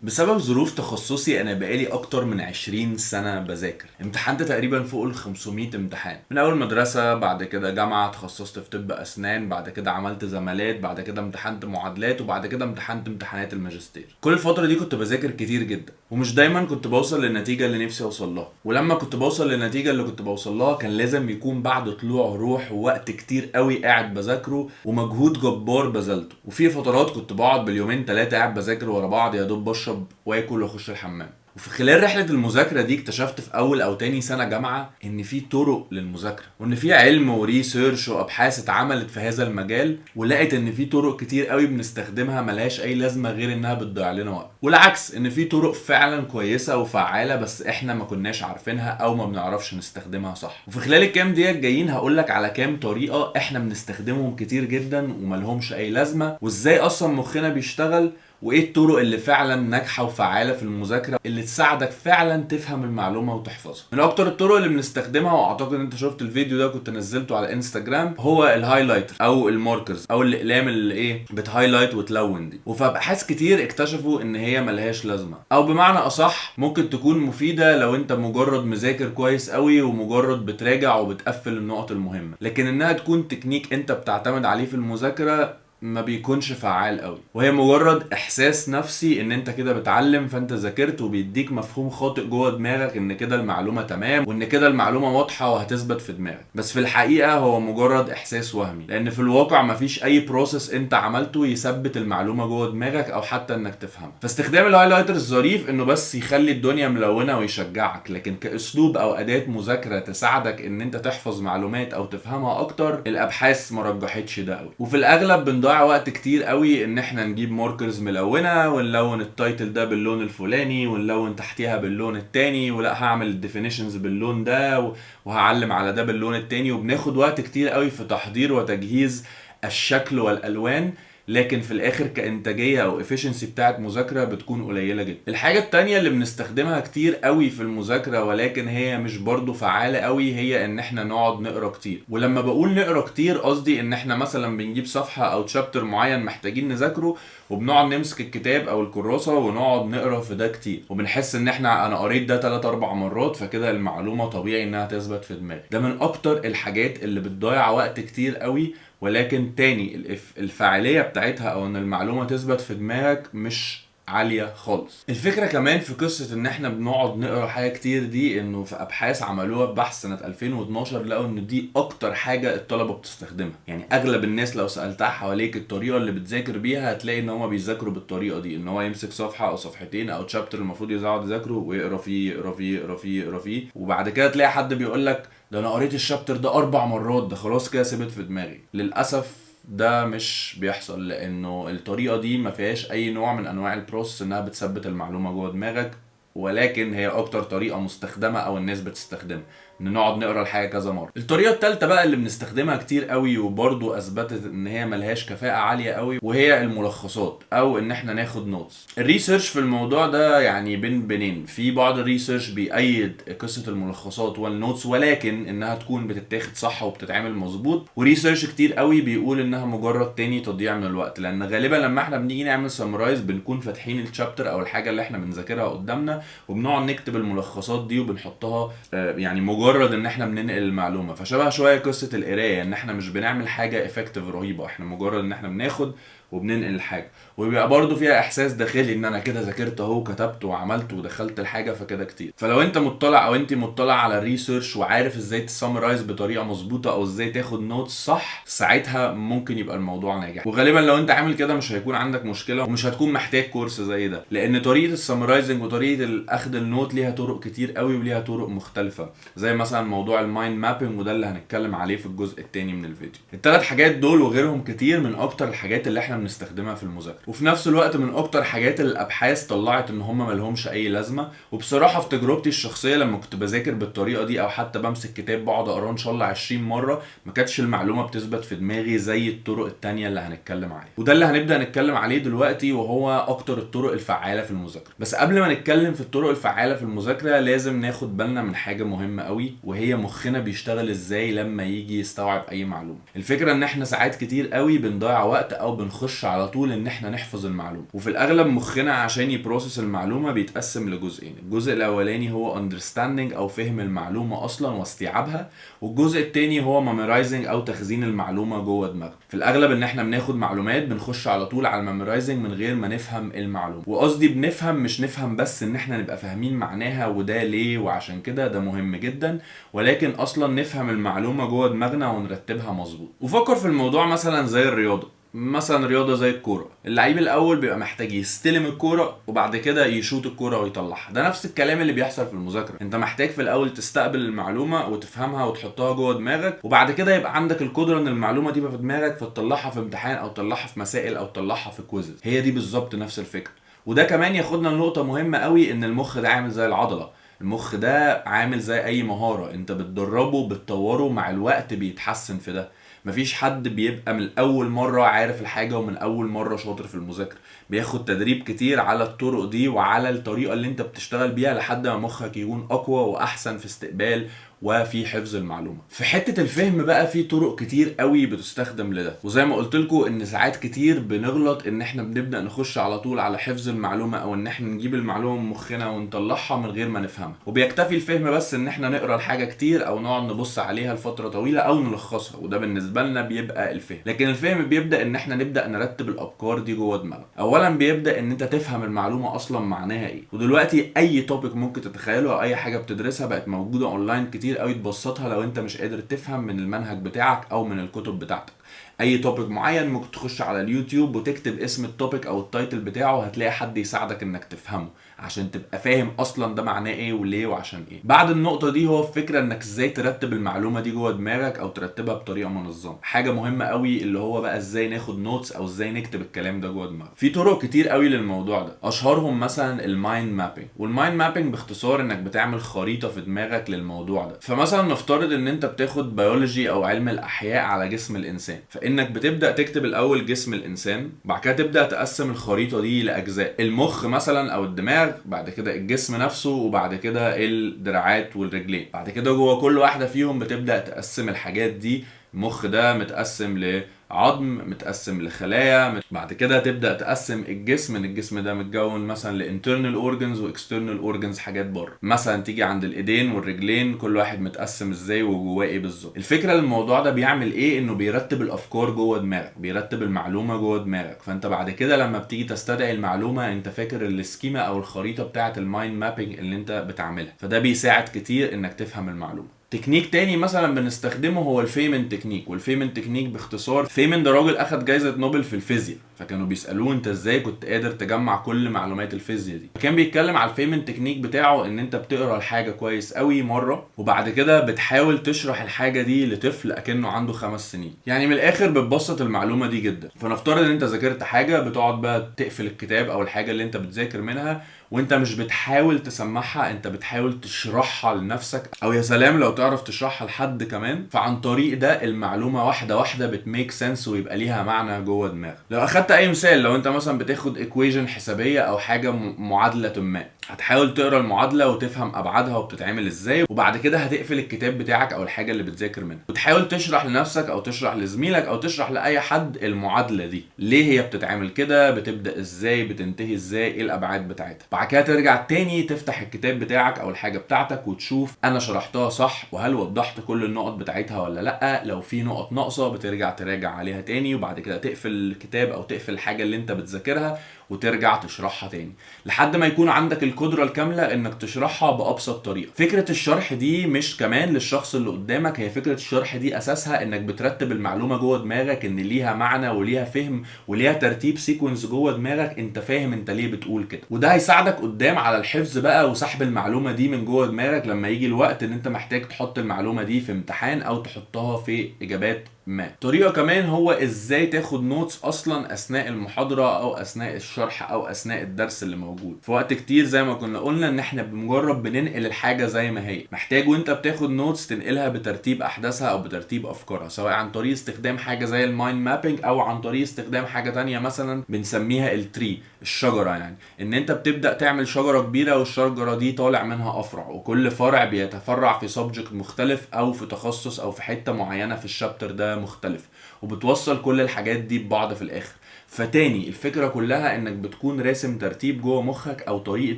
بسبب ظروف تخصصي انا بقالي اكتر من 20 سنة بذاكر. امتحنت تقريبا فوق ال 500 امتحان، من اول مدرسة، بعد كده جامعة تخصصت في طب اسنان، بعد كده عملت زمالات، بعد كده امتحنت معادلات، وبعد كده امتحنت امتحانات الماجستير. كل الفترة دي كنت بذاكر كتير جدا، ومش دايما كنت بوصل للنتيجة اللي نفسي اوصل لها، ولما كنت بوصل للنتيجة اللي كنت بوصل لها كان لازم يكون بعد طلوع روح ووقت كتير قوي قاعد بذاكرة ومجهود جبار بذلته. وفي فترات كنت بقعد باليومين 3 قاعد بذاكر ورا بعض، يا دوب بشرب واكل واخش الحمام. وفي خلال رحلة المذاكرة دي اكتشفت في أول أو تاني سنة جامعة إن في طرق للمذاكرة، وإن في علم و research وأبحاث اتعملت في هذا المجال، ولقيت إن في طرق كتير قوي بنستخدمها ملهاش أي لازمة غير إنها بتضيع لنا وقت، والعكس إن في طرق فعلا كويسة وفعالة بس إحنا ما كناش عارفينها أو ما بنعرفش نستخدمها صح. وفي خلال الكام دقيقة الجايين هقولك على كام طريقة إحنا بنستخدمهم كتير جدا وملهمش أي لازمة، وإزاي أصلا مخنا بيشتغل، وايه الطرق اللي فعلا ناجحة وفعاله في المذاكرة اللي تساعدك فعلا تفهم المعلومة وتحفظها. من اكتر الطرق اللي بنستخدمها، واعتقد ان انت شفت الفيديو ده كنت نزلته على انستجرام، هو ال highlighter او ال markers او الاقلام اللي ايه بت highlight وتلون دي. وفي ابحاث كتير اكتشفوا ان هي ملهاش لازمه، او بمعنى اصح ممكن تكون مفيدة لو انت مجرد مذاكر كويس قوي ومجرد بتراجع وبتقفل النقط المهمة، لكن انها تكون تكنيك انت بتعتمد عليه في المذاكرة ما بيكونش فعال قوي، وهي مجرد احساس نفسي ان انت كده بتعلم فانت ذاكرت، وبيديك مفهوم خاطئ جوه دماغك ان كده المعلومة تمام وان كده المعلومة واضحة وهتثبت في دماغك، بس في الحقيقة هو مجرد احساس وهمي، لان في الواقع مفيش اي process انت عملته يثبت المعلومة جوه دماغك او حتى انك تفهمها. فاستخدام ال highlighter الظريف انه بس يخلي الدنيا ملونة ويشجعك، لكن كاسلوب او اداه مذاكرة تساعدك ان انت تحفظ معلومات او تفهمها اكتر، الابحاث ما رجحتش ده قوي. وفي الاغلب بنضيع وقت كتير قوي ان احنا نجيب markers ملونة ونلون ال title ده باللون الفلاني ونلون تحتيها باللون التاني، ولا هعمل ال definitions باللون ده وهعلم على ده باللون التاني، وبناخد وقت كتير قوي في تحضير وتجهيز الشكل والالوان، لكن في الاخر كانتاجيه او efficiency بتاعت مذاكرة بتكون قليله جدا. الحاجة التانية اللي بنستخدمها كتير قوي في المذاكرة ولكن هي مش برضو فعاله قوي، هي ان احنا نقعد نقرا كتير. ولما بقول نقرا كتير قصدي ان احنا مثلا بنجيب صفحة او chapter معين محتاجين نذاكره، وبنقعد نمسك الكتاب او الكراسة ونقعد نقرا في ده كتير، وبنحس ان احنا انا قريت ده 3-4 مرات فكده المعلومة طبيعي انها تثبت في دماغي. ده من اكتر الحاجات اللي بتضيع وقت كتير قوي، ولكن تاني الفاعلية بتاعتها او ان المعلومة تثبت في دماغك مش عالية خالص. الفكرة كمان في قصة ان احنا بنقعد نقرا حاجة كتير دي، انه في ابحاث عملوها في بحث سنة 2012 لقوا ان دي اكتر حاجة الطلبة بتستخدمها. يعني اغلب الناس لو سألتها حواليك الطريقة اللي بتذاكر بيها هتلاقي ان هما بيذاكروا بالطريقة دي، ان هو يمسك صفحة او صفحتين او chapter المفروض يقعد يذاكره ويقرا فيه يقرا فيه يقرا فيه يقرا فيه، وبعد كده تلاقي حد بيقول لك ده انا قريت ال chapter ده 4 مرات، ده خلاص كده ثبت في دماغي. للأسف ده مش بيحصل، لانه الطريقة دي ما فيهاش اي نوع من انواع ال process انها بتثبت المعلومة جوه دماغك، ولكن هي اكتر طريقه مستخدمة او الناس بتستخدمها، ان نقعد نقرا الحاجة كذا مرة. الطريقة الثالثة بقى اللي بنستخدمها كتير قوي وبرضو اثبتت ان هي ملهاش كفاءة عالية قوي، وهي الملخصات او ان احنا ناخد notes. ال research في الموضوع ده يعني بين بينين، في بعض ال research بيأيد قصة الملخصات وال notes ولكن انها تكون بتتاخد صح وبتتعمل مظبوط، و research كتير قوي بيقول انها مجرد تاني تضييع من الوقت، لان غالبا لما احنا بنيجي نعمل summarize بنكون فاتحين ال chapter او الحاجة اللي احنا بنذاكرها قدامنا وبنقعد نكتب الملخصات دي وبنحطها، يعني مجرد ان احنا بننقل المعلومة. فشبه شوية قصة القراية، ان احنا مش بنعمل حاجة effective رهيبة، احنا مجرد ان احنا بناخد وبننقل الحاجة، وبيبقى برضو فيها احساس داخلي ان انا كده ذاكرت اهو وكتبت وعملت ودخلت الحاجة فكده كتير. فلو انت مطلع او انت مطلع على ال research وعارف ازاي ت summarize بطريقة مظبوطة او ازاي تاخد notes صح، ساعتها ممكن يبقى الموضوع ناجح. وغالبا لو انت عامل كده مش هيكون عندك مشكلة ومش هتكون محتاج كورس زي ده، لان طريقه ال summarizing وطريقه اخذ ال note ليها طرق كتير قوي وليها طرق مختلفة، زي مثلا موضوع ال mind mapping، وده اللي هنتكلم عليه في الجزء الثاني من الفيديو. الثلاث حاجات دول وغيرهم كتير من اكتر الحاجات اللي احنا بنستخدمها في المذاكرة، وفي نفس الوقت من اكتر حاجات اللي الابحاث طلعت ان هم مالهمش اي لازمه. وبصراحة في تجربتي الشخصية لما كنت بذاكر بالطريقة دي او حتى بمسك كتاب بقعد اقراه ان شاء الله 20 مرة، ما كانتش المعلومة بتثبت في دماغي زي الطرق التانية اللي هنتكلم عليها، وده اللي هنبدا نتكلم عليه دلوقتي وهو اكتر الطرق الفعالة في المذاكرة. بس قبل ما نتكلم في الطرق الفعالة في المذاكرة لازم ناخد بالنا من حاجة مهمة قوي، وهي مخنا بيشتغل ازاي لما يجي يستوعب اي معلومة. الفكرة ان احنا ساعات كتير قوي بنضيع وقت او بنخش بنخش على طول ان احنا نحفظ المعلومة. وفي الاغلب مخنا عشان ي process المعلومة بيتقسم لجزئين، الجزء الاولاني هو understanding او فهم المعلومة اصلا واستيعابها، والجزء التاني هو memorizing او تخزين المعلومة جوه دماغنا. في الاغلب ان احنا بناخد معلومات بنخش على طول على ال memorizing من غير ما نفهم المعلومة. وقصدي بنفهم مش نفهم بس ان احنا نبقى فاهمين معناها وده ليه وعشان كده، ده مهم جدا، ولكن اصلا نفهم المعلومة جوه دماغنا ونرتبها مظبوط. وفكر في الموضوع مثلا زي الرياضة، مثلا رياضة زي الكورة، اللعيب الاول بيبقى محتاج يستلم الكورة وبعد كده يشوط الكورة ويطلعها. ده نفس الكلام اللي بيحصل في المذاكرة، انت محتاج في الاول تستقبل المعلومة وتفهمها وتحطها جوه دماغك، وبعد كده يبقى عندك القدرة ان المعلومة دي في دماغك فتطلعها في امتحان او تطلعها في مسائل او تطلعها في quizzes. هي دي بالظبط نفس الفكرة. وده كمان ياخدنا لنقطة مهمة قوي، ان المخ ده عامل زي العضلة، المخ ده عامل زي اي مهارة، انت بتدربه بتطوره مع الوقت بيتحسن في ده. مفيش حد بيبقى من اول مرة عارف الحاجة ومن اول مرة شاطر في المذاكرة، بياخد تدريب كتير على الطرق دي وعلى الطريقة اللي انت بتشتغل بيها لحد ما مخك يكون اقوى واحسن في استقبال وفي حفظ المعلومة. في حتة الفهم بقى في طرق كتير قوي بتستخدم لده، وزي ما قلت لكم ان ساعات كتير بنغلط ان احنا بنبدا نخش على طول على حفظ المعلومة او ان احنا نجيب المعلومة من مخنا ونطلعها من غير ما نفهمها، وبيكتفي الفهم بس ان احنا نقرا الحاجة كتير او نقعد نبص عليها لفترة طويلة او نلخصها، وده بالنسبة لنا بيبقى الفهم. لكن الفهم بيبدا ان احنا نبدا نرتب الافكار دي جوه دماغنا. اولا بيبدا ان انت تفهم المعلومة اصلا معناها ايه، ودلوقتي اي topic ممكن تتخيله او اي حاجة بتدرسها بقت موجودة اونلاين كتير قوي تبسطها لو انت مش قادر تفهم من المنهج بتاعك او من الكتب بتاعتك. اي topic معين ممكن تخش على اليوتيوب وتكتب اسم ال topic او ال title بتاعه، هتلاقي حد يساعدك انك تفهمه عشان تبقى فاهم اصلا ده معناه ايه وليه وعشان ايه. بعد النقطة دي هو الفكرة انك ازاي ترتب المعلومة دي جوه دماغك او ترتبها بطريقة منظمة. حاجة مهمة قوي اللي هو بقى ازاي ناخد notes او ازاي نكتب الكلام ده جوه دماغك. في طرق كتير قوي للموضوع ده، اشهرهم مثلا ال mind mapping. وال mind mapping باختصار انك بتعمل خريطة في دماغك للموضوع ده. فمثلا نفترض ان انت بتاخد بيولوجي او علم الاحياء على جسم الانسان، فانك بتبدا تكتب الاول جسم الانسان، بعد كده تبدا تقسم الخريطة دي لاجزاء، المخ مثلا او الدماغ، بعد كده الجسم نفسه، وبعد كده الدراعات والرجلين. بعد كده جوه كل واحدة فيهم بتبدا تقسم الحاجات دي، المخ ده متقسم لعظم، متقسم لخلايا. بعد كده تبدا تقسم الجسم، ان الجسم ده متكون مثلا ل internal organs و external organs، حاجات بره. مثلا تيجي عند الايدين والرجلين كل واحد متقسم ازاي وجواه ايه بالظبط. الفكرة الموضوع ده بيعمل ايه؟ انه بيرتب الافكار جوه دماغك، بيرتب المعلومة جوه دماغك. فانت بعد كده لما بتيجي تستدعي المعلومة انت فاكر ال schema او الخريطة بتاعه ال mind mapping اللي انت بتعملها، فده بيساعد كتير انك تفهم المعلومة. تكنيك تاني مثلا بنستخدمه هو ال Feynman technique. وال Feynman technique باختصار، فيمن ده راجل اخد جايزة نوبل في الفيزياء، فكانوا بيسالوه انت ازاي كنت قادر تجمع كل معلومات الفيزياء دي. فكان بيتكلم على ال Feynman technique بتاعه ان انت بتقرا الحاجة كويس قوي مرة، وبعد كده بتحاول تشرح الحاجة دي لطفل اكنه عنده 5 سنين، يعني من الاخر بتبسط المعلومة دي جدا. فنفترض ان انت ذاكرت حاجة، بتقعد بقى تقفل الكتاب او الحاجة اللي انت بتذاكر منها، وانت مش بتحاول تسمعها، انت بتحاول تشرحها لنفسك، او يا سلام لو تعرف تشرحها لحد كمان. فعن طريق ده المعلومة واحدة واحدة بت make sense ويبقى ليها معنى جوه دماغك. لو اخدت اي مثال، لو انت مثلا بتاخد equation حسابيه او حاجة معادلة ما، هتحاول تقرا المعادلة وتفهم ابعادها وبتتعمل ازاي، وبعد كده هتقفل الكتاب بتاعك او الحاجة اللي بتذاكر منها، وتحاول تشرح لنفسك او تشرح لزميلك او تشرح لاي حد المعادلة دي ليه هي بتتعمل كده، بتبدا ازاي، بتنتهي ازاي، ايه الابعاد بتاعتها. بعد كده ترجع تاني تفتح الكتاب بتاعك او الحاجة بتاعتك وتشوف انا شرحتها صح وهل وضحت كل النقط بتاعتها ولا لا. لو في نقط ناقصه بترجع تراجع عليها تاني، وبعد كده تقفل الكتاب او تقفل الحاجة اللي انت بتذاكرها وترجع تشرحها تاني لحد ما يكون عندك القدرة الكاملة انك تشرحها بابسط طريقه. فكرة الشرح دي مش كمان للشخص اللي قدامك، هي فكرة الشرح دي اساسها انك بترتب المعلومة جوه دماغك ان ليها معنى وليها فهم وليها ترتيب sequence جوه دماغك، انت فاهم انت ليه بتقول كده، وده هيساعدك قدام على الحفظ بقى وسحب المعلومة دي من جوه دماغك لما يجي الوقت ان انت محتاج تحط المعلومة دي في امتحان او تحطها في اجابات ما. طريقه كمان هو ازاي تاخد notes اصلا اثناء المحاضرة او اثناء الشرح او اثناء الدرس اللي موجود. في وقت كتير زي ما كنا قلنا ان احنا بمجرد بننقل الحاجة زي ما هي، محتاج وانت بتاخد notes تنقلها بترتيب احداثها او بترتيب افكارها، سواء عن طريق استخدام حاجة زي ال mind mapping او عن طريق استخدام حاجة تانية مثلا بنسميها ال tree، الشجرة. يعني ان انت بتبدا تعمل شجرة كبيرة والشجرة دي طالع منها افرع، وكل فرع بيتفرع في subject مختلف او في تخصص او في حتة معينة في ال chapter ده مختلف، وبتوصل كل الحاجات دي ببعض في الاخر. فتاني الفكرة كلها انك بتكون راسم ترتيب جوه مخك او طريقه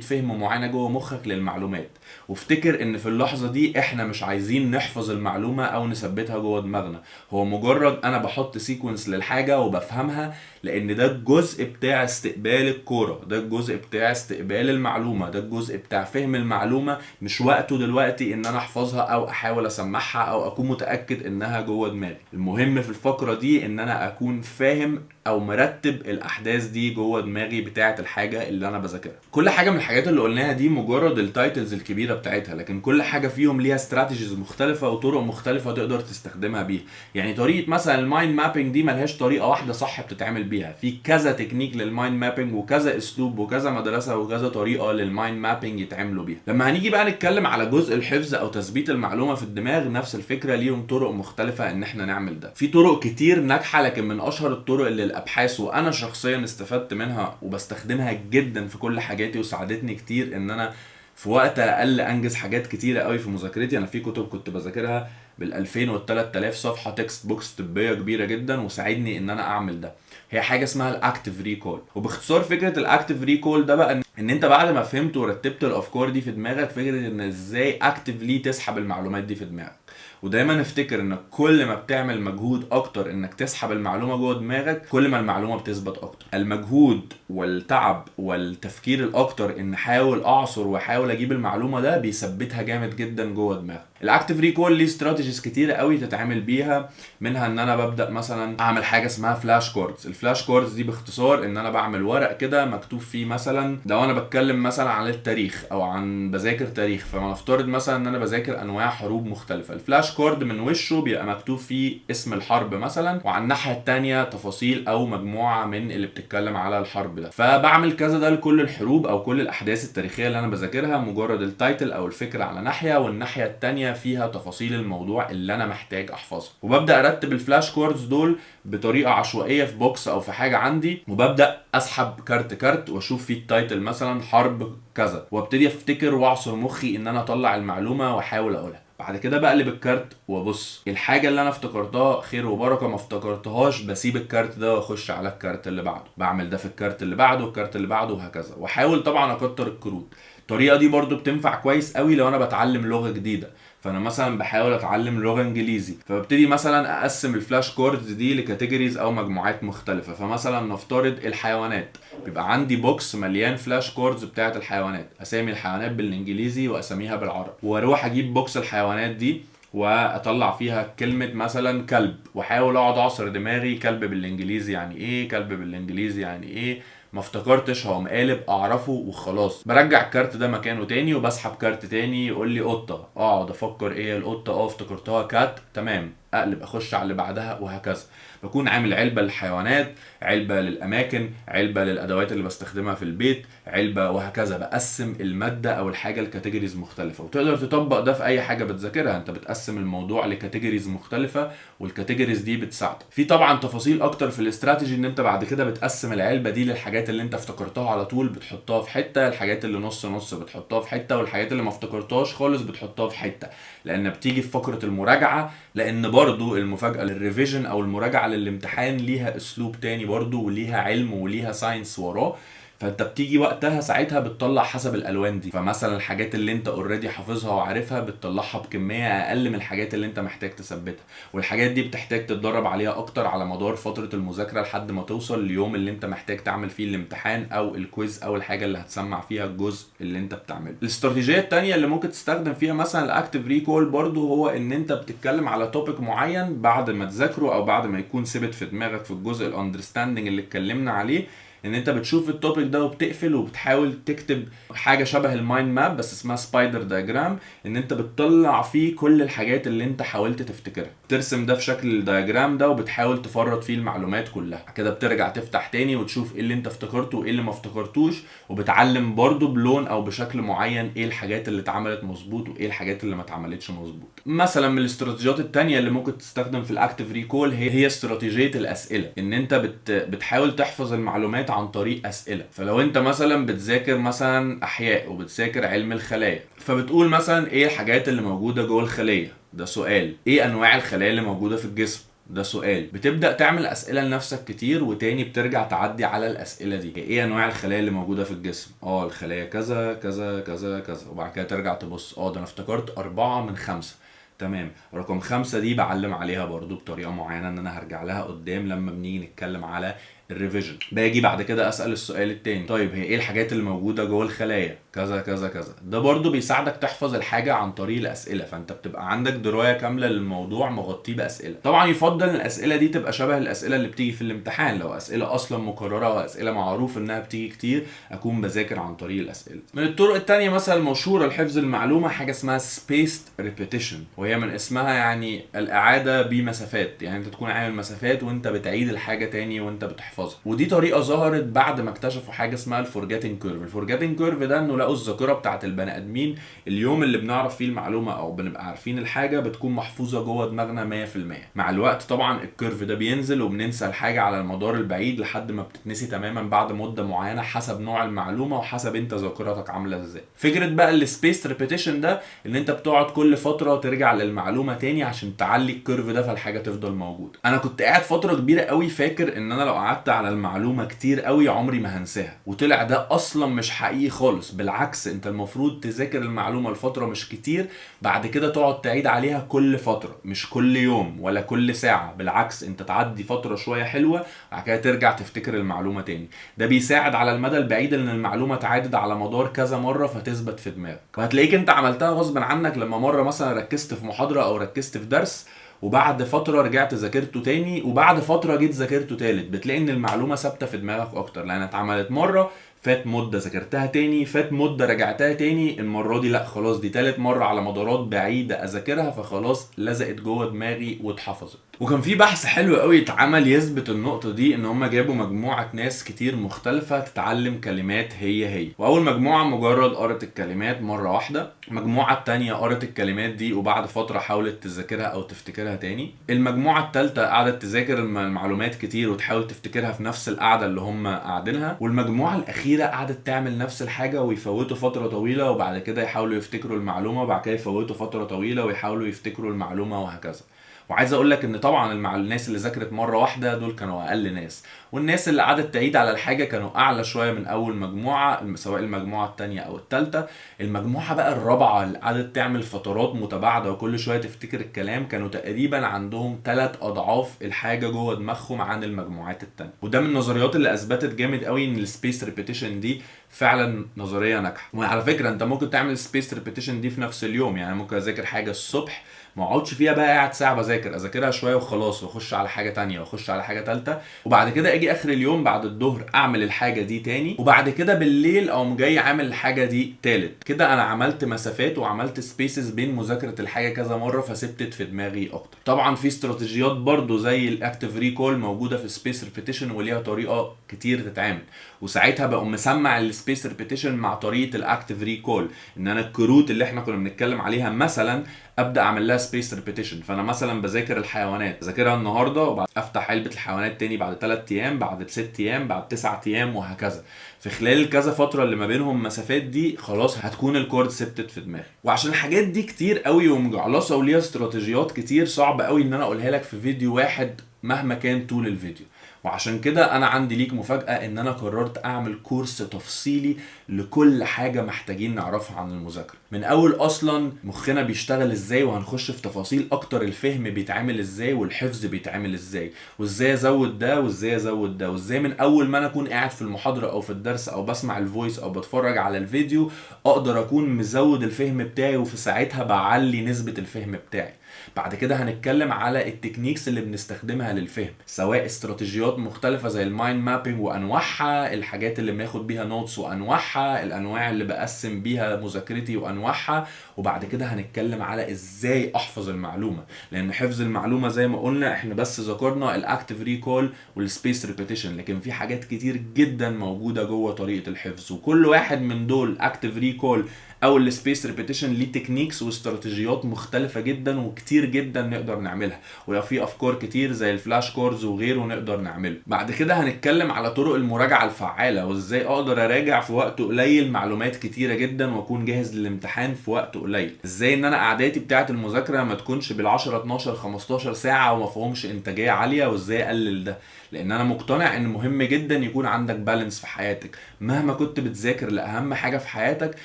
فهم معينة جوه مخك للمعلومات. وافتكر ان في اللحظة دي احنا مش عايزين نحفظ المعلومة او نثبتها جوه دماغنا، هو مجرد انا بحط sequence للحاجة وبفهمها، لان ده الجزء بتاع استقبال الكورة، ده الجزء بتاع استقبال المعلومة، ده الجزء بتاع فهم المعلومة. مش وقته دلوقتي ان انا احفظها او احاول اسمعها او اكون متاكد انها جوه دماغي. المهم في الفقرة دي ان انا اكون فاهم او مرتب الاحداث دي جوه دماغي بتاعه الحاجة اللي انا بذاكرها. كل حاجة من الحاجات اللي قلناها دي مجرد ال titles الكبيرة بتاعتها، لكن كل حاجة فيهم ليها strategies مختلفة وطرق مختلفة تقدر تستخدمها بيها. يعني طريقه مثلا ال mind mapping دي ملهاش طريقه واحدة صح بتتعمل بيها، في كذا تكنيك لل mind mapping وكذا اسلوب وكذا مدرسه وكذا طريقه لل mind mapping يتعملوا بيها. لما هنيجي بقى نتكلم على جزء الحفظ او تثبيت المعلومة في الدماغ، نفس الفكرة ليهم طرق مختلفة ان احنا نعمل ده. في طرق كتير ناجحة، لكن من اشهر الطرق اللي الابحاث وانا شخصيا استفدت منها وبستخدمها جدا في كل حاجاتي وساعدتني كتير ان انا في وقت اقل انجز حاجات كتيرة قوي في مذاكرتي. انا في كتب كنت بذاكرها بال2000 وال3000 صفحة textbooks طبية كبيرة جدا، وساعدني ان انا اعمل ده. هي حاجة اسمها ال active recall. وباختصار فكرة ال active recall ده بقى ان انت بعد ما فهمت ورتبت الافكار دي في دماغك، فكرة ان ازاي actively تسحب المعلومات دي في دماغك. ودايما افتكر ان كل ما بتعمل مجهود اكتر انك تسحب المعلومة جوه دماغك، كل ما المعلومة بتثبت اكتر. المجهود والتعب والتفكير الاكتر ان احاول اعصر واحاول اجيب المعلومة ده بيثبتها جامد جدا جوه دماغك. ال active recall ليه strategies كتيرة قوي تتعمل بيها، منها ان انا ببدا مثلا اعمل حاجة اسمها flash cards. ال flash cards دي باختصار ان انا بعمل ورق كده مكتوب فيه مثلا لو انا بتكلم مثلا عن التاريخ او عن بذاكر تاريخ، فنفترض مثلا ان انا بذاكر انواع حروب مختلفة. ال flash card من وشه بيبقى مكتوب فيه اسم الحرب مثلا، وعلى الناحية الثانية تفاصيل او مجموعة من اللي بتتكلم على الحرب ده. فبعمل كذا ده لكل الحروب او كل الاحداث التاريخية اللي انا بذاكرها، مجرد ال title او الفكرة على ناحية، والناحية الثانية فيها تفاصيل الموضوع اللي انا محتاج احفظه. وببدا ارتب ال flash cards دول بطريقة عشوائية في box او في حاجة عندي، وببدا اسحب كارت كارت واشوف فيه ال title مثلا حرب كذا، وابتدي افتكر واعصر مخي ان انا اطلع المعلومة واحاول اقولها. بعد كده بقلب الكارت وابص الحاجة اللي انا افتكرتها خير وبركة، ما افتكرتهاش بسيب الكارت ده واخش على الكارت اللي بعده، بعمل ده في الكارت اللي بعده والكارت اللي بعده وهكذا. واحاول طبعا اكتر الكروت. الطريقة دي برضو بتنفع كويس قوي لو انا بتعلم لغة جديدة. فانا مثلا بحاول اتعلم لغة انجليزي، فببتدي مثلا اقسم ال flash cards دي ل categories او مجموعات مختلفة. فمثلا نفترض الحيوانات، بيبقى عندي box مليان flash cards بتاعه الحيوانات، اسامي الحيوانات بالانجليزي واساميها بالعربي، واروح اجيب box الحيوانات دي واطلع فيها كلمة مثلا كلب، واحاول اقعد اعصر دماغي كلب بالانجليزي يعني ايه، كلب بالانجليزي يعني ايه. ما افتكرتش هقوم قالب اعرفه وخلاص، برجع الكارت ده مكانه تاني وبسحب كارت تاني يقول لي قطة، اقعد افكر ايه القطة، افتكرتها cat، تمام، اقلب اخش على اللي بعدها وهكذا. بكون عامل علبة للحيوانات، علبة للاماكن، علبة للادوات اللي بستخدمها في البيت، علبة وهكذا. بقسم المادة او الحاجة ل categories مختلفة، وتقدر تطبق ده في اي حاجة بتذاكرها. انت بتقسم الموضوع ل categories مختلفة وال categories دي بتساعدك. في طبعا تفاصيل اكتر في الاستراتيجي، ان انت بعد كده بتقسم العلبة دي للحاجات اللي انت افتكرتها على طول بتحطها في حتة، الحاجات اللي نص نص بتحطها في حتة، والحاجات اللي ما افتكرتهاش خالص بتحطها في حتة، لان بتيجي في فقره المراجعة. لان برضو المفاجاة لل revision او المراجعة للامتحان ليها اسلوب تاني برضو، وليها علم وليها science وراه. فانت بتيجي وقتها ساعتها بتطلع حسب الالوان دي. فمثلا الحاجات اللي انت already حافظها وعارفها بتطلعها بكمية اقل من الحاجات اللي انت محتاج تثبتها، والحاجات دي بتحتاج تتدرب عليها اكتر على مدار فترة المذاكرة لحد ما توصل لليوم اللي انت محتاج تعمل فيه الامتحان او ال quiz او الحاجة اللي هتسمع فيها الجزء اللي انت بتعمله. الاستراتيجية التانية اللي ممكن تستخدم فيها مثلا ال active recall برضو، هو ان انت بتتكلم على topic معين بعد ما تذاكره او بعد ما يكون ثبت في دماغك في الجزء ال understanding اللي اتكلمنا عليه، ان انت بتشوف ال topic ده وبتقفل وبتحاول تكتب حاجة شبه ال mind map بس اسمها spider diagram، ان انت بتطلع فيه كل الحاجات اللي انت حاولت تفتكرها، ترسم ده في شكل ال diagram ده وبتحاول تفرط فيه المعلومات كلها. كده بترجع تفتح تاني وتشوف ايه اللي انت افتكرته وايه اللي ما افتكرتوش، وبتعلم برضو بلون او بشكل معين ايه الحاجات اللي اتعملت مظبوط وايه الحاجات اللي ما اتعملتش مظبوط. مثلا من الاستراتيجيات التانية اللي ممكن تستخدم في ال active recall هي استراتيجية الاسئلة، ان انت بتحاول تحفظ المعلومات عن طريق اسئلة. فلو انت مثلا بتذاكر مثلا احياء وبتذاكر علم الخلايا، فبتقول مثلا ايه الحاجات اللي موجودة جوه الخلية، ده سؤال. ايه انواع الخلايا اللي موجودة في الجسم، ده سؤال. بتبدا تعمل اسئلة لنفسك كتير، وتاني بترجع تعدي على الاسئلة دي. ايه انواع الخلايا اللي موجودة في الجسم؟ الخلايا كذا كذا كذا كذا، وبعد كده ترجع تبص، ده انا افتكرت 4 من 5، تمام. رقم 5 دي بعلم عليها برضو بطريقة معينة ان انا هرجع لها قدام لما بنيجي نتكلم على ال revision. باجي بعد كده اسال السؤال التاني، طيب هي ايه الحاجات اللي موجودة جوه الخلايا؟ كذا كذا كذا. ده برضو بيساعدك تحفظ الحاجة عن طريق الاسئلة، فانت بتبقى عندك دراية كاملة للموضوع مغطيه باسئلة. طبعا يفضل ان الاسئلة دي تبقى شبه الاسئلة اللي بتيجي في الامتحان، لو اسئلة اصلا مكررة واسئلة معروف انها بتيجي كتير اكون بذاكر عن طريق الاسئلة. من الطرق التانية مثلا المشهورة لحفظ المعلومة حاجة اسمها spaced repetition، وهي من اسمها يعني الاعادة بمسافات، يعني انت تكون عامل مسافات وانت بتعيد الحاجة تاني وانت بتحفظها. ودي طريقه ظهرت بعد ما اكتشفوا حاجة اسمها ال forgetting curve. ال forgetting curve ده انه لقوا الذاكرة بتاعت البني ادمين اليوم اللي بنعرف فيه المعلومة او بنبقى عارفين الحاجة بتكون محفوظة جوه دماغنا 100%. مع الوقت طبعا ال curve ده بينزل وبننسى الحاجة على المدار البعيد لحد ما بتتنسي تماما بعد مده معينة حسب نوع المعلومة وحسب انت ذاكرتك عامله ازاي. فكرة بقى ال spaced repetition ده ان انت بتقعد كل فترة ترجع للمعلومة تاني عشان تعلي ال curve ده فالحاجه تفضل موجودة. انا كنت قاعد فترة كبيرة قوي فاكر ان انا لو قعدت على المعلومة كتير قوي عمري ما هنساها، وطلع ده اصلا مش حقيقي خالص. بالعكس، انت المفروض تذاكر المعلومة لفترة مش كتير، بعد كده تقعد تعيد عليها كل فترة، مش كل يوم ولا كل ساعة. بالعكس، انت تعدي فترة شوية حلوة بعد كده ترجع تفتكر المعلومة تاني. ده بيساعد على المدى البعيد ان المعلومة تعادد على مدار كذا مرة فتثبت في دماغك. وهتلاقيك انت عملتها غصب عنك لما مرة مثلا ركزت في محاضرة او ركزت في درس، وبعد فترة رجعت ذاكرته تاني، وبعد فترة جيت ذاكرته تالت، بتلاقي ان المعلومة ثابتة في دماغك اكتر، لان اتعملت مرة، فات مده ذاكرتها تاني، فات مده رجعتها تاني، المرة دي لا خلاص دي تالت مرة على مدارات بعيدة اذاكرها، فخلاص لزقت جوه دماغي واتحفظت. وكان في بحث حلو قوي اتعمل يثبت النقطة دي، ان هم جابوا مجموعة ناس كتير مختلفة تتعلم كلمات هي هي، واول مجموعة مجرد قرت الكلمات مرة واحدة، المجموعة التانية قرت الكلمات دي وبعد فترة حاولت تذاكرها او تفتكرها تاني، المجموعة التالتة قعدت تذاكر المعلومات كتير وتحاول تفتكرها في نفس القعدة اللي هم قاعدينها، والمجموعة الاخيرة قعدت تعمل نفس الحاجة ويفوتوا فترة طويلة وبعد كده يحاولوا يفتكروا المعلومة، وبعد كده يفوتوا فترة طويلة ويحاولوا يفتكروا المعلومة، وهكذا. وعايز اقول لك ان طبعا الناس اللي ذاكرت مرة واحدة دول كانوا اقل ناس، والناس اللي قعدت تعيد على الحاجة كانوا اعلى شوية من اول مجموعة، سواء المجموعة الثانية او الثالثة. المجموعة بقى الرابعة اللي قعدت تعمل فترات متباعدة وكل شوية تفتكر الكلام كانوا تقريبا عندهم 3 اضعاف الحاجة جوه دماغهم عن المجموعات الثانية. وده من النظريات اللي اثبتت جامد قوي ان ال spaced repetition دي فعلا نظرية ناجحة. وعلى فكرة انت ممكن تعمل spaced repetition دي في نفس اليوم، يعني ممكن اذاكر حاجة الصبح ما اقعدش فيها بقى قاعد ساعة بذاكر، اذاكرها شوية وخلاص واخش على حاجة تانية واخش على حاجة تالتة، وبعد كده اجي اخر اليوم بعد الظهر اعمل الحاجة دي تاني، وبعد كده بالليل اقوم جاي عامل الحاجة دي تالت. كده انا عملت مسافات وعملت spaces بين مذاكرة الحاجة كذا مرة فثبتت في دماغي اكتر. طبعا في استراتيجيات برضو زي ال active recall موجودة في spaced repetition وليها طريقه كتير تتعمل، وساعتها بقوم مسمع ال spaced repetition مع طريقه ال active recall، ان انا الكروت اللي احنا كنا بنتكلم عليها مثلا ابدا اعمل لها spaced repetition. فانا مثلا بذاكر الحيوانات، اذاكرها النهارده وبعد افتح علبة الحيوانات تاني بعد 3 ايام، بعد 6 ايام، بعد 9 ايام، وهكذا. في خلال كذا فترة اللي ما بينهم مسافات دي خلاص هتكون ال card ثبتت في دماغي. وعشان الحاجات دي كتير قوي ومجعلصه وليها استراتيجيات كتير صعب قوي ان انا اقولها لك في فيديو واحد مهما كان طول الفيديو، وعشان كده انا عندي ليك مفاجأة، ان انا قررت اعمل كورس تفصيلي لكل حاجة محتاجين نعرفها عن المذاكرة، من اول اصلا مخنا بيشتغل ازاي، وهنخش في تفاصيل اكتر الفهم بيتعمل ازاي والحفظ بيتعمل ازاي، وازاي ازود ده وازاي ازود ده، وازاي من اول ما انا اكون قاعد في المحاضرة او في الدرس او بسمع ال voice او بتفرج على الفيديو اقدر اكون مزود الفهم بتاعي، وفي ساعتها بعلي نسبة الفهم بتاعي. بعد كده هنتكلم على ال techniques اللي بنستخدمها للفهم، سواء استراتيجيات مختلفة زي ال mind mapping وانواعها، الحاجات اللي بناخد بيها notes وانواعها، الانواع اللي بقسم بيها مذاكرتي وانواعها. وبعد كده هنتكلم على ازاي احفظ المعلومة، لان حفظ المعلومة زي ما قلنا احنا بس ذكرنا ال active recall وال spaced repetition، لكن في حاجات كتير جدا موجودة جوه طريقة الحفظ، وكل واحد من دول active recall او ال spaced repetition ليه techniques واستراتيجيات مختلفة جدا وكتير جدا نقدر نعملها، ويبقى في افكار كتير زي ال flash cards وغيره نقدر نعمله. بعد كده هنتكلم على طرق المراجعة الفعالة، وازاي اقدر اراجع في وقت قليل معلومات كتيرة جدا واكون جاهز للامتحان في وقت قليل. ازاي ان انا قعداتي بتاعه المذاكرة ما تكونش بال10 12 15 ساعة وما فيهمش انتاجية عالية، وازاي اقلل ده، لان انا مقتنع ان مهم جدا يكون عندك balance في حياتك. مهما كنت بتذاكر لاهم حاجة في حياتك،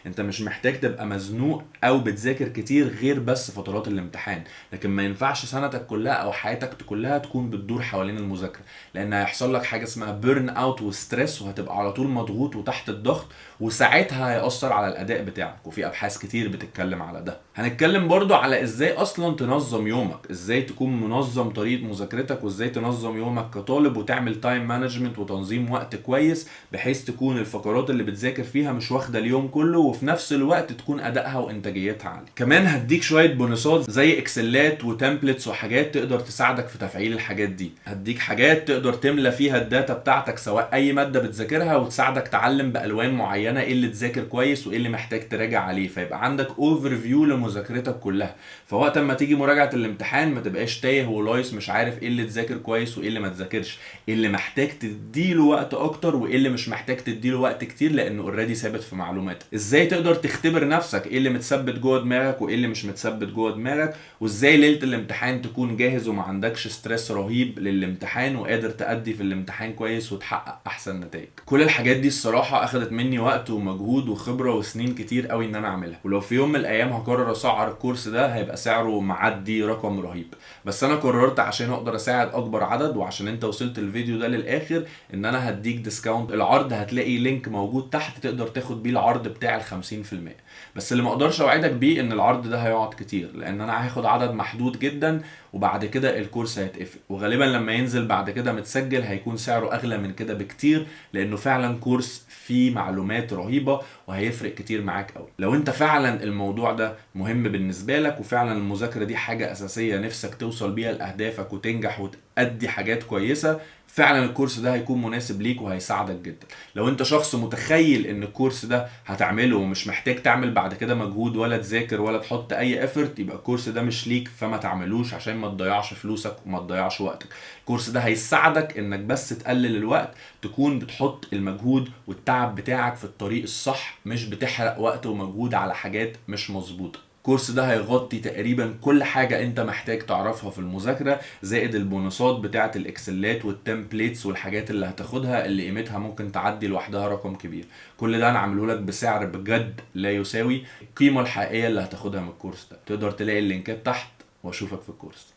انت مش محتاج تبقى مزنوق او بتذاكر كتير غير بس فترات الامتحان، لكن ما ينفعش سنتك كلها او حياتك كلها تكون بتدور حوالين المذاكرة، لان هيحصل لك حاجة اسمها burn out و stress، وهتبقى على طول مضغوط وتحت الضغط، وساعتها هيأثر على الاداء بتاعك، وفي ابحاث كتير بتتكلم على ده. هنتكلم برضو على ازاي اصلا تنظم يومك، ازاي تكون منظم طريقه مذاكرتك، وازاي تنظم يومك كطالب وتعمل time management وتنظيم وقت كويس، بحيث تكون الفقرات اللي بتذاكر فيها مش واخده اليوم كله، وفي نفس الوقت تكون ادائها وانتاجيتها عالية. كمان هديك شوية بونصات زي اكسلات و templates وحاجات تقدر تساعدك في تفعيل الحاجات دي. هديك حاجات تقدر تملى فيها ال data بتاعتك سواء اي مادة بتذاكرها، وتساعدك تعلم بالوان معينة ايه اللي تذاكر كويس وايه اللي محتاج تراجع عليه، فيبقى عندك overview لمذاكرتك كلها. فوقت ما تيجي مراجعه الامتحان ما تبقاش تايه ولايس مش عارف ايه اللي تذاكر كويس وايه اللي ما تذاكرش، ايه اللي محتاج تديله وقت اكتر وايه اللي مش محتاج تديله وقت كتير لانه already ثابت في معلوماتك. ازاي تقدر تختبر نفسك ايه اللي متثبت جوه دماغك وايه اللي مش متثبت جوه دماغك، وازاي ليلة الامتحان تكون جاهز وما عندكش stress رهيب للامتحان وقادر تأدي في الامتحان كويس وتحقق احسن نتائج. كل الحاجات دي الصراحة اخدت مني وقت ومجهود وخبره وسنين كتير قوي ان انا اعملها، ولو في يوم من الايام هقرر اسعر الكورس ده هيبقى سعره معدي رقم رهيب، بس انا قررت عشان اقدر اساعد اكبر عدد وعشان انت وصلت الفيديو ده للاخر ان انا هديك discount. العرض هتلاقي link موجود تحت تقدر تاخد بيه العرض بتاع ال 50%، بس اللي ما اقدرش اوعدك بيه ان العرض ده هيقعد كتير، لان انا هاخد عدد محدود جدا وبعد كده الكورس هيتقفل، وغالبا لما ينزل بعد كده متسجل هيكون سعره اغلى من كده بكتير، لانه فعلا كورس فيه معلومات رهيبة وهيفرق كتير معاك قوي. لو انت فعلا الموضوع ده مهم بالنسبة لك وفعلا المذاكرة دي حاجة اساسية نفسك توصل بيها لاهدافك وتنجح وتأدي حاجات كويسة، فعلا الكورس ده هيكون مناسب ليك وهيساعدك جدا. لو انت شخص متخيل ان الكورس ده هتعمله ومش محتاج تعمل بعد كده مجهود ولا تذاكر ولا تحط اي effort، يبقى الكورس ده مش ليك، فما تعملوش عشان ما تضيعش فلوسك وما تضيعش وقتك. الكورس ده هيساعدك انك بس تقلل الوقت، تكون بتحط المجهود والتعب بتاعك في الطريق الصح، مش بتحرق وقت ومجهود على حاجات مش مظبوطة. الكورس ده هيغطي تقريبا كل حاجة انت محتاج تعرفها في المذاكرة، زائد البونصات بتاعة الاكسلات وال templates والحاجات اللي هتاخدها اللي قيمتها ممكن تعدي لوحدها رقم كبير. كل ده انا عامله لك بسعر بجد لا يساوي القيمة الحقيقية اللي هتاخدها من الكورس ده. تقدر تلاقي اللينكات تحت، واشوفك في الكورس.